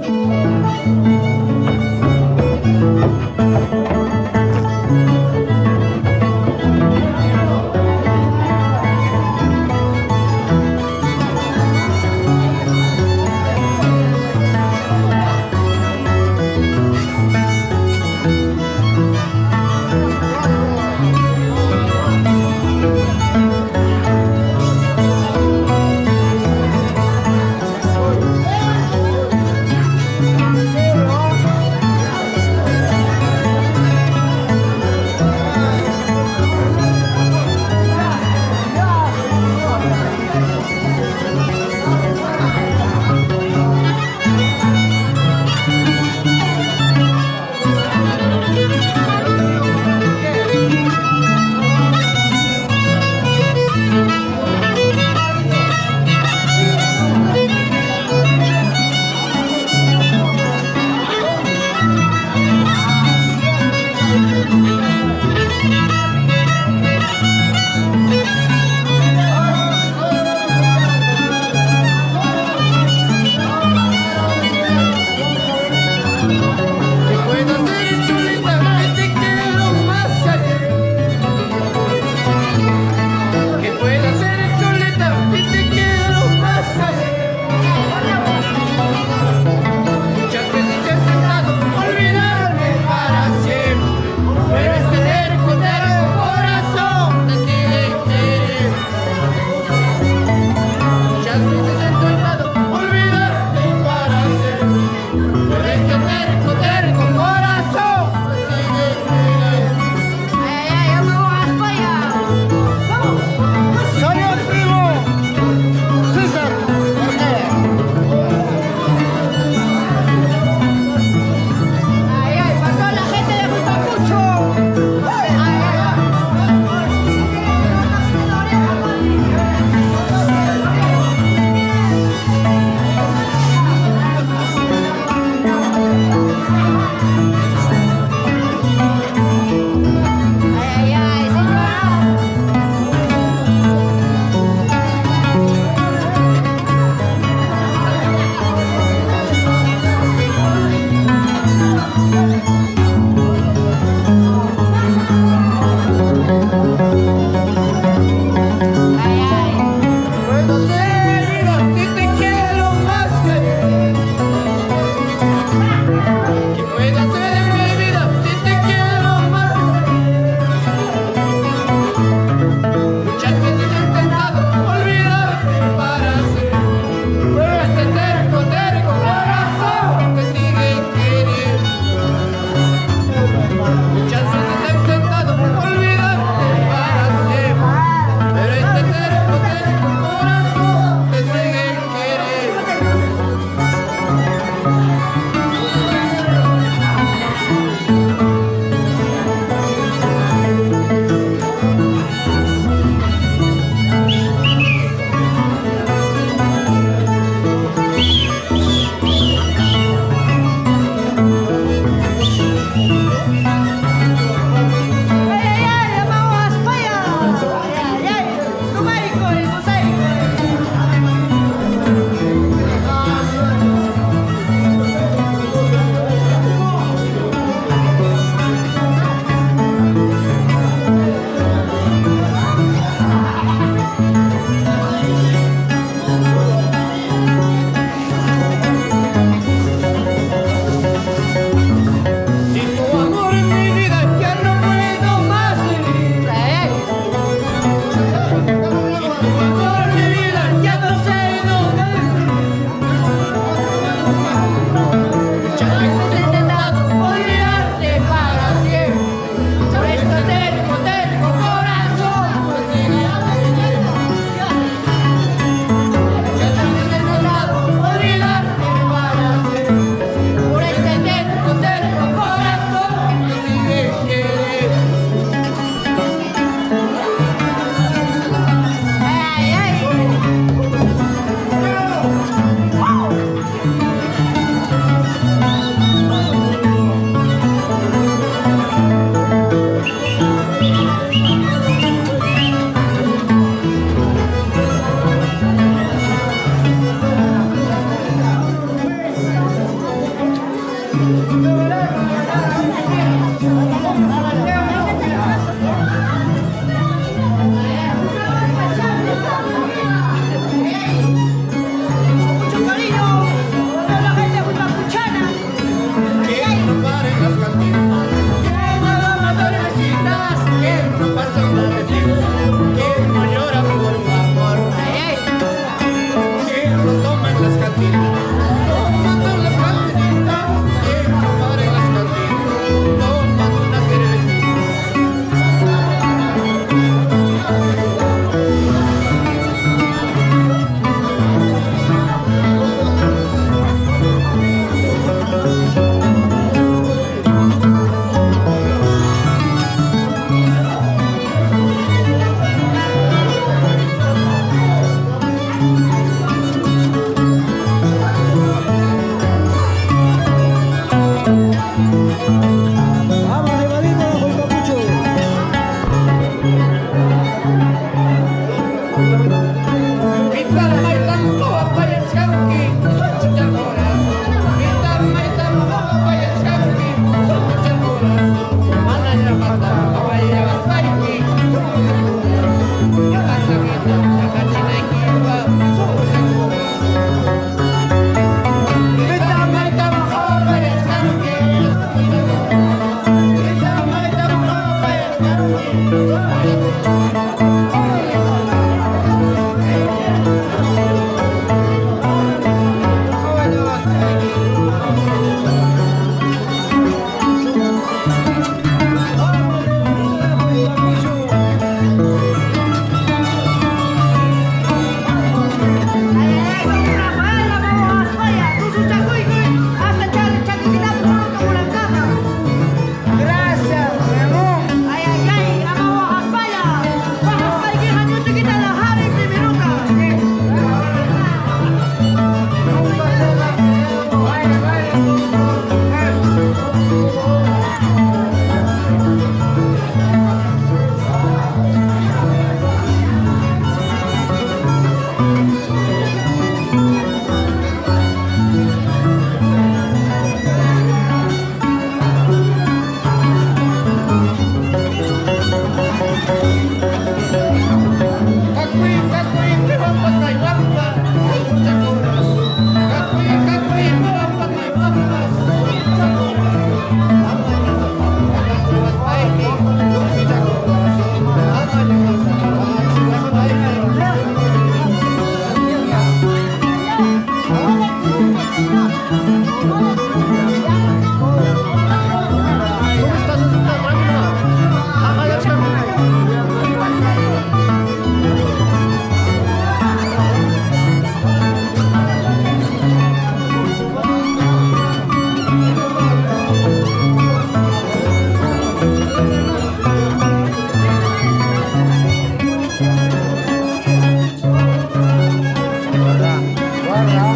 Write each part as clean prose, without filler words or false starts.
¿Qué puedo hacer, chulita? Que te quiero más ayer. ¿Qué puedo hacer, chulita? Que te quiero más ayer. Muchas veces he intentado olvidarme para siempre, pero este terco, terco corazón te sigue queriendo. Muchas veces he intentado olvidarte para siempre, pero este terco, terco corazón te sigue queriendo. Ay, ay, vamos, vaya. Vamos. Soy el primo César Ortega. Ay, ay, pasó la gente de Pacucho. Ay, ay, ay, ay, ay, señora. Ay, ay. Puedo ser vida si te quiero más que ayer. ¿Qué puedo hacer en mi vida si te quiero más que ayer? Muchas veces he intentado olvidarte para siempre, pero este terco, terco corazón te sigue queriendo. Muchas veces he intentado olvidarte para siempre, pero este terco, terco corazón te sigue queriendo. Ay, ay, ay, vamos, vaya. Ay, ay, ay. Numérico, el mosaico. Sin tu amor en mi vida ya no puedo más vivir. Ay, ay. Sin tu amor en mi vida ya no sé dónde estoy. Muchas veces he intentado olvidarte para siempre, pero este terco, terco corazón me sigue queriendo. Muchas veces he intentado olvidarte para siempre, por este terco, terco corazón me sigue queriendo. Ay, ay. Mucho cariño a la gente de Huaypacuchana. ¿Quién no para en las cantinas? ¿Quién no toma cervecitas? ¿Quién no pasa un botecito? ¿Quién no llora por un amor? Ay, ay. ¿Quién no toma en las cantinas? Tomando las cantinas. ¿Quién no para en las cantinas? Tomando una cervecita. Vamos, Nevadito, bajo el papucho. Bajo el papucho. Ay, ay, ay, Rafael, vamos a España. Tusuchakuykuy, hasta Chaquiquitado, como la caja. Gracias, Ramón. Ay, ay, ay, vamos a España. Bajas Paiguija, Ñuchiquita, la Jara y Pimiruca. ¿Cómo estás? Tranquilo. Guarda.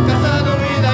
Casado.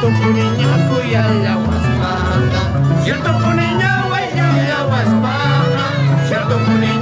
Cierto puniña cuyalla huaspaja. Cierto puniña huaylla huaspaja. Cierto puniña.